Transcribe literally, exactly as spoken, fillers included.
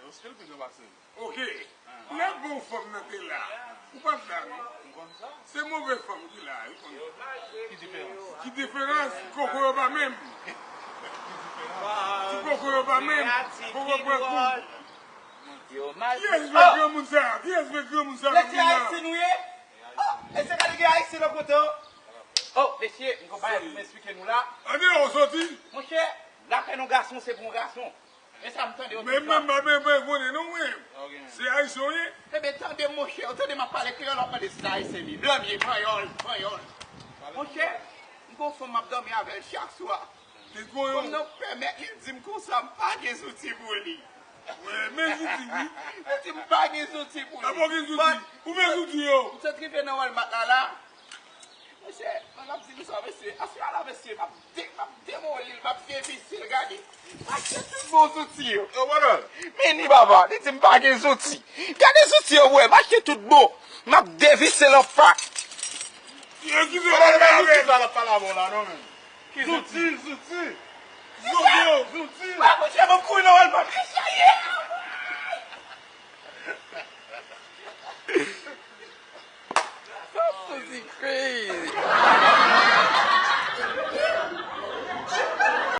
Paske l pi gran pase m. Ok. Lè bon fanm nan te la, ou pa t la non. Se move fanm ki la, wi konn. Ki diferans? Ki diferans? Koko yo pa menm. Ti koko yo pa menm. Koko pran kou. Kiyès vle granmoun sa? Kiyès vle granmoun sa? Mesye Ayisyen nou ye? Oh, mesye gade gen Ayisyen nan kote yo. Oh, mesye, m gon bagay pou m eksplike nou la. An deyò w soti? Monchè, lapè nan gason se pou yon gason. Men sa m tande yo di. Men, men, men, men, men, konnen non, mwen. Se Ayisyen w ye? Ebyen, tande m, monchè, ou tande m ap pale kreyòl, w ap mande si se Ayisyen li. Blan m ye, panyòl, panyòl. Monchè, m gon fanm m ap dòmi avè l chak swa. Fanm nan pèmèt li di m konsa m pa gen zouti pou li. Wi, men zouti, wi. Li di m pa gen zouti pou li. Sa pa gen zouti. Ou men zouti yo. M sot rive nan Walmart la, la. Mesye, mwen ap di nou sa, mesye. Aswè a la, mesye, m ap de-, m ap demoli l, m ap devise l, gade. M achte tout bon zouti yo. Yo, bòdòl. Men ni baba, li di m pa gen zouti. Gade zouti yo, wè, m achte tout bon. M ap devise l an pak. Yo, ki zouti? Bòdòl, men zouti sa l ap pale avè w la, non, men. Ki zouti? Zouti, zouti. Zouti. Mwen, monchè, mwen kouri nan Walmart. Mesye,